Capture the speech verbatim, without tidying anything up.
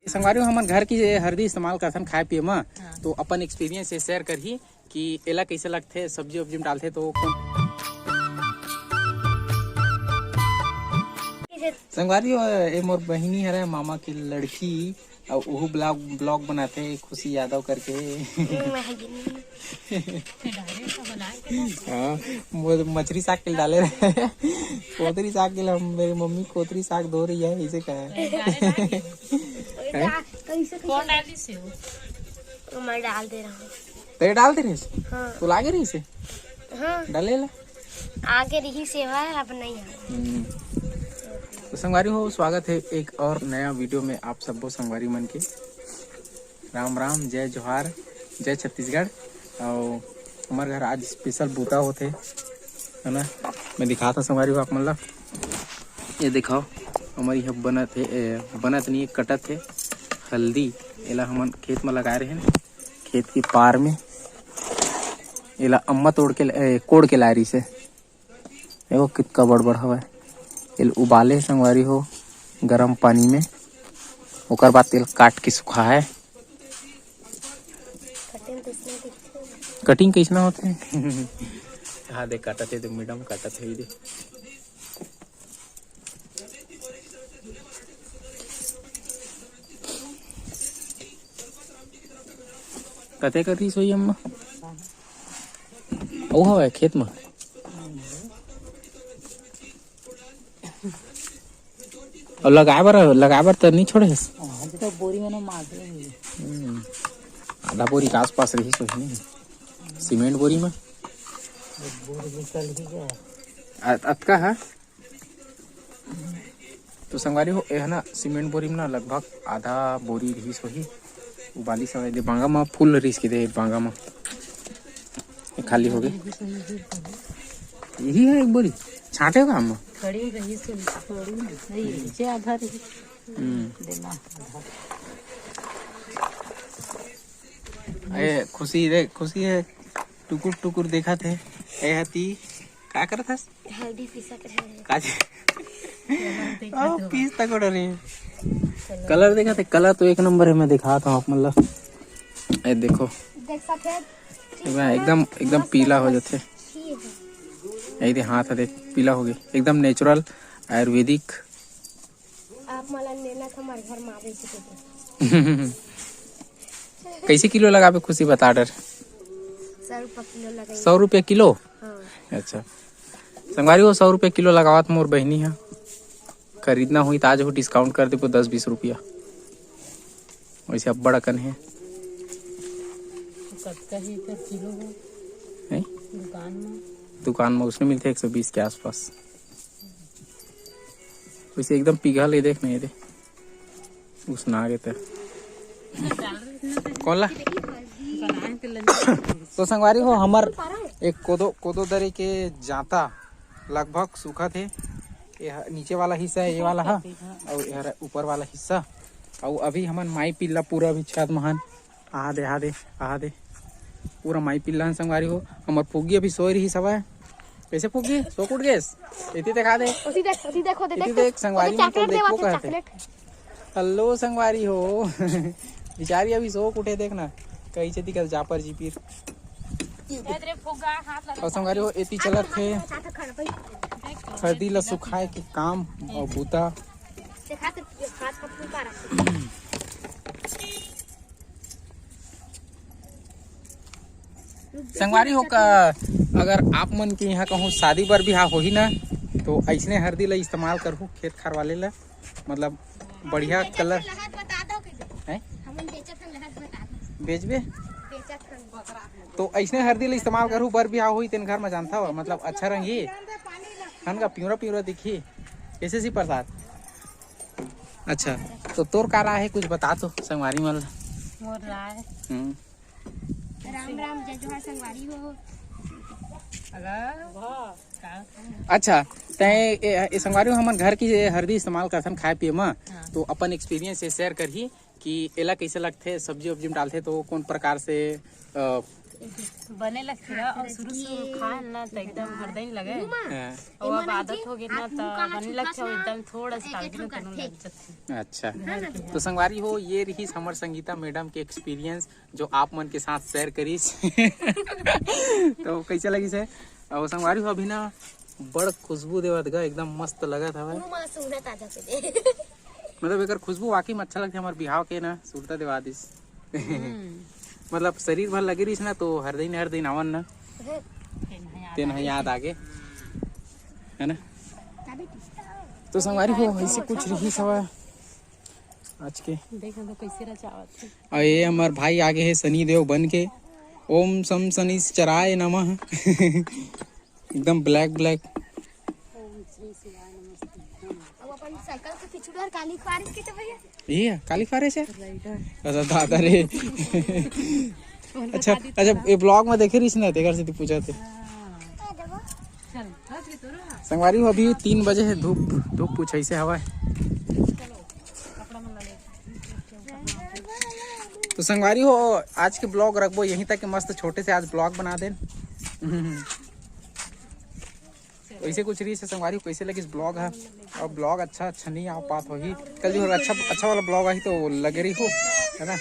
संगवारी हो, हमन घर की हरदी इस्तेमाल करथन खाए पिए म, हाँ। तो अपन एक्सपीरियंस ये शेयर करही कि एला कैसे लगथे, सब्जी वब्जी में डालथे तो कौन। संगवारी हो, ए मोर बहिनी हरे, मामा की लड़की, अउ ओहू ब्लॉग, ब्लॉग बनाथे खुशी यादव करके। हाँ, वो मछरी साग के डाले रहे। कोतरी साग के लिए हम, मेरी मम्मी कोतरी साग धो रही है, इसे कहा है। हैं? कौन डाली से हो? मैं डाल दे रहा हूँ। तेरे डाल दे रहे हैं? हाँ। तो लागे रही से? हाँ। डाले ला। आगे रही सेवा, अब नहीं है। हम्म। तो संगवारी हो, स्वागत है एक और नया वीडियो में आप सबो संगवारी मन के। राम राम, जय जोहार, जय छत्तीसगढ़। और हमारे घर आज स्पेशल बूता होथे, है ना। मैं दिखाता संगवारी हो आप मन ला। ये दिखाओ, हमारी यहाँ बनत है, ए, बनत नहीं है, कटत है हल्दी। एला हमन खेत में लगाए रहे हैं, खेत के पार में। एला अम्मा तोड़ के, ए, कोड़ के लाए रही से। देखो कितना बड़ बड़ हवय। एल उबाले हे संगवारी हो गरम पानी में, ओकर बाद तेल काट के सुखा है। कटिंग कैसना होथे? हाँ, देख काटत हे, देख मैडम काटत हे, ये दे। कते कर रही सोई अम्मा? ओ हवय खेत म। अउ लगाए बर, लगाए बर त नहीं छोड़े हस? हाँ, तो बोरी में ना मार दे। हम्म। आधा बोरी के आसपास रही सोई नहीं। सीमेंट बोरी में। बोरी निकल ही गया। अ-, अतका है? तो संगवारी हो, एह ना सीमेंट बोरी में ना लगभग आधा बोरी रिहिस होही। उबाली सवाई दे बांगा म फुल रिहिस के दे बांगा म। ये खाली हो गए। यही है एक बोरी। छांटे का हम। खड़ी रही से थोड़ी नहीं, नीचे आधा रही। हम्म। देना आधा। ए, खुशी रे, खुशी है। टुकुर टुकुर देखा थे। ए हती, का करत हस? हल्दी पीसत रहे। काज? ओ, पीस तक order नहीं। कलर देखा थे, कलर तो एक नंबर है, मैं दिखाता हूँ आप मतलब। ए देखो। देख सकते हैं। एकदम, एकदम पीला हो जाते। ठीक है। यही दे हाथ है, देख, पीला हो गया। एकदम नेचुरल, आयुर्वेदिक। आप मला नेना था हमारे घर में आवे से तो। कैसे किलो लगाबे खुशी बता डर? सौ रुपया किलो लगाई। सौ रुपया किलो? हाँ। अच्छा। संगवारी हो, सौ रुपया किलो लगावत मोर बहिनी ह। खरीदना होही त आज हो डिस्काउंट कर देबो दस बीस रुपया। वैसे अब्बड़ अकन हे। कतका हे एकर किलो हो? हैं? दुकान में? दुकान में उसने मिलते एक सौ बीस के आसपास। वैसे एकदम पिघल हे, देख नहीं दे। उसना आगे ते। कौन ला? तो संगवारी हो, हमर एक कोदो, कोदो दरे के जांता लगभग सूखत हे। ये ह-, नीचे वाला हिस्सा है, ये वाला ह, अउ ये हर ऊपर वाला हिस्सा। अउ अभी हमन माई पिल्ला पूरा अभी छत महान। आहा दे, आहा दे, आहा दे। पूरा माई पिल्ला हन संगवारी हो। हमर फुग्गी अभी सोए रही सवय। कैसे फुग्गी? सो के उठ गेस? इति देखा दे। ओती देख, ओती देखो, दे इति देख। देख, संगवारी ओती मन तो चॉकलेट देखो देवत हे, कहते। चॉकलेट। हेलो संगवारी हो। बिचारी अभी सो के उठे, देखना। कहीं से दिखल जापर जीपीर। अउ संगवारी हो, एती चलत हे हरदी ला सुखाए के काम अउ बूता। देखा तो हाथ का फूल पा रहा। संगवारी हो का, अगर आप मन के यहाँ कहूँ शादी बर बिहाव होही ना, तो ऐसने हरदी ला इस्तेमाल करहू खेत खार वाले ला, मतलब बढ़िया कलर। लहर बता दो कि हैं? हमन बेचत हन, लहर बता दो। बेचबे? बेचत हन। तो ऐसने हरदी ला इस्तेमाल करहू, बर बिहाव होही तेन घर में जानता हो, मतलब अच्छा रंगी, हन का पिंवरा पिंवरा दिखी, ऐसे सी प्रसाद। अच्छा, तो तोर का राय है, कुछ बता तो संगवारी मन ला। मोर राय। हम्म। राम राम, जय जोहार संगवारी हो। अगर का? अच्छा, तैं ए, ए संगवारी हो, हमन घर की हरदी इस्तेमाल करथन खाए पिए म, हाँ। तो अपन एक्सपीरियंस ये शेयर करही कि एला कैसे लगथे, सब्जी वब्जी में डालथे तो कौन प्रकार से, अ, बने लगथे, अउ शुरू शुरू खान ना त एकदम हरदई लगे। हाँ। अउ अब आदत हो गे ना, त बने लगथे, अउ एकदम थोड़ा सा डाल के ना, तनो लग जाथे। अच्छा, तो संगवारी हो, ये रहिस हमर संगीता मैडम के एक्सपीरियंस, जो आप मन के साथ शेयर करिस। तो कैसे लगिस हे? अउ संगवारी हो, अभी ना बड़ खुशबू देवत गा, एकदम मस्त लगत हवय। मुंह मा सूंघत आ जाथे। मतलब एकर खुशबू वाकई में अच्छा लगथे, हमर बिहाव के ना सुरता देवा दिस। मतलब शरीर भर लगे रहिस ना, तो हर दिन, हर दिन आवन ना, तेन ह याद आगे, है ना? तो संगवारी हो, ऐसे कुछ रहिस हवय आज के। देख हम लोग कैसे रचावत हे। अउ ये हमर भाई आगे हे शनि देव बन के, ओम सम शनिश्चराय नमः। एकदम ब्लैक ब्लैक। अब अपन साइकिल के पीछू डर काली फारिस के तो भैया। ये काली फारिस हे? अच्छा दादा रे। अच्छा, अच्छा, ये ब्लॉग में देखे रहिस ना, तेकर से पूछा थे। संगवारी हो, अभी तीन बजे हे, धूप, धूप कुछ ऐसे हवा है। तो संगवारी हो, आज के ब्लॉग रखबो यहीं तक के, मस्त छोटे से आज ब्लॉग बना देन। वैसे कुछ रहिस हे संगवारी हो, कैसे लगिस ब्लॉग है? अउ ब्लॉग अच्छा, अच्छा नहीं आ पात होही, कल जो अच्छा, अच्छा वाला ब्लॉग आही तो लगे रही हो, है ना?